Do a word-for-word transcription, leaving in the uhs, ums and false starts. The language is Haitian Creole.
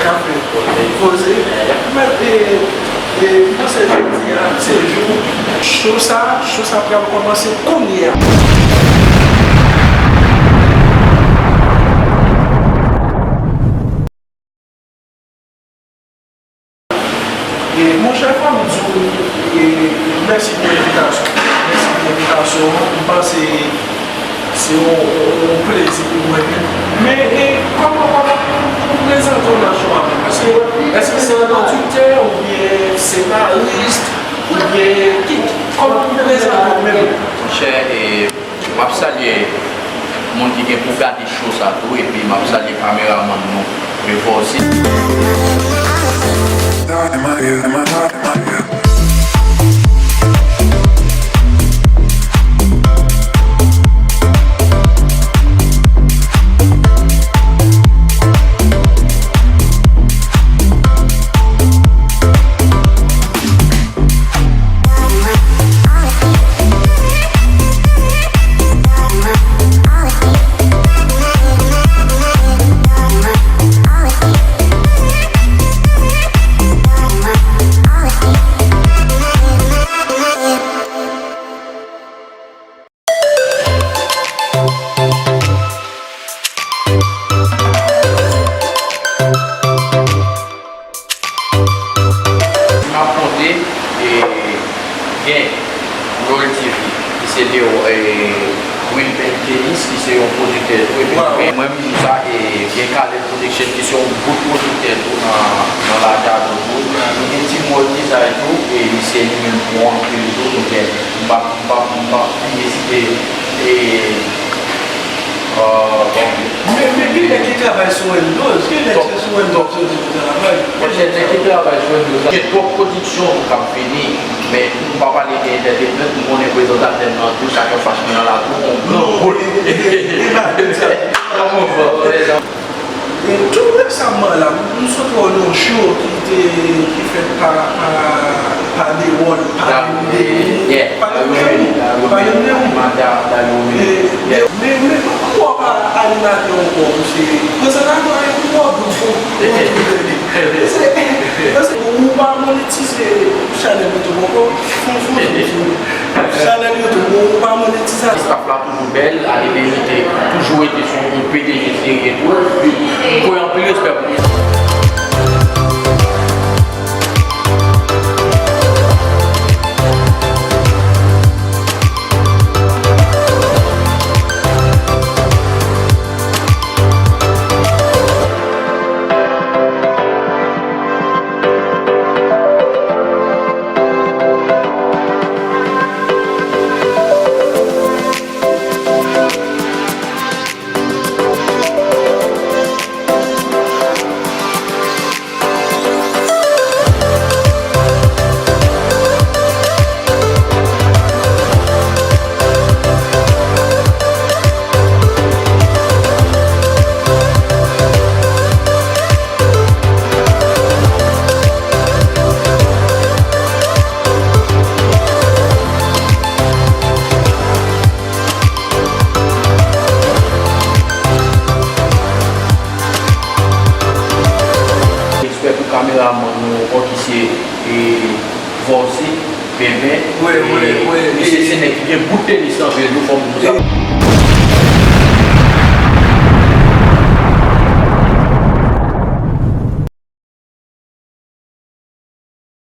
K ap fè koze. Mèt, e, e, m panse jodi a, se jou cho sa, cho sa pral kòmanse kounye a. E, monchè, fò m di w, e, mèsi pou envitasyon. Mèsi pou envitasyon an. M panse se yon, yon, yon plezi pou mwen. Men, e, kòman, kòman pou, pou prezante w nan cho a menm? Èske, èske se pwodiktè oubyen senaris oubyen ki, kòman pou prezante w menm? Monchè, e, m ap salye moun ki gen pou gade cho sa tou, epi m ap salye kameramann nou, Revo osi. M ap konte, e, gen Royal T V, ki se Leo, e, Wilben Denis, ki se yon pwodiktè tou, epi gen mwen menm sa, e, gen Khaled Production, ki se yon bout pwodiktè tou nan, nan Lajadon tou. Nou gen Tim World Design tou, e, se li menm bon anpil tou, nou gen, m p ap, m p ap, m p ap bliye site, e, Ah, bon. Men, men gen nèg ki travay sou Windows, gen nèg se sou Windows yo di yo travay. Monchè, nèg ki travay sou Windows la, gen twòp pwodiksyon tou k ap vini, men nou pa pale de entertainment, nou konnen prezantatè m nan tou, chak fwa m nan la tou, on gran boul. Imajine sa. E tou resaman la, m sot wè yon show ki te, ki fèt pa, pa, pa Dewòl, pa Dewòl. Pale m de ou. Pale m de ou. E, e, men, men, men, kòm w pa animatè ankò, misye, prezantatè a, e pou w ap bon, bon, bon. Se, se, ou pa monetize chanèl YouTube ankò, fon, fon, fon, fon. Chanèl YouTube, ou pa monetize. Staff la toujou bèl, Adeline te toujou rete sou yon P D G serye tou. M voye anpil respè pou li. Respè pou kameramann nou ankò ki se, e, Vòse, Benben. Wi, wi, wi. Misye se nèg ki gen bout tenis nan pye l tou, fò m di w sa.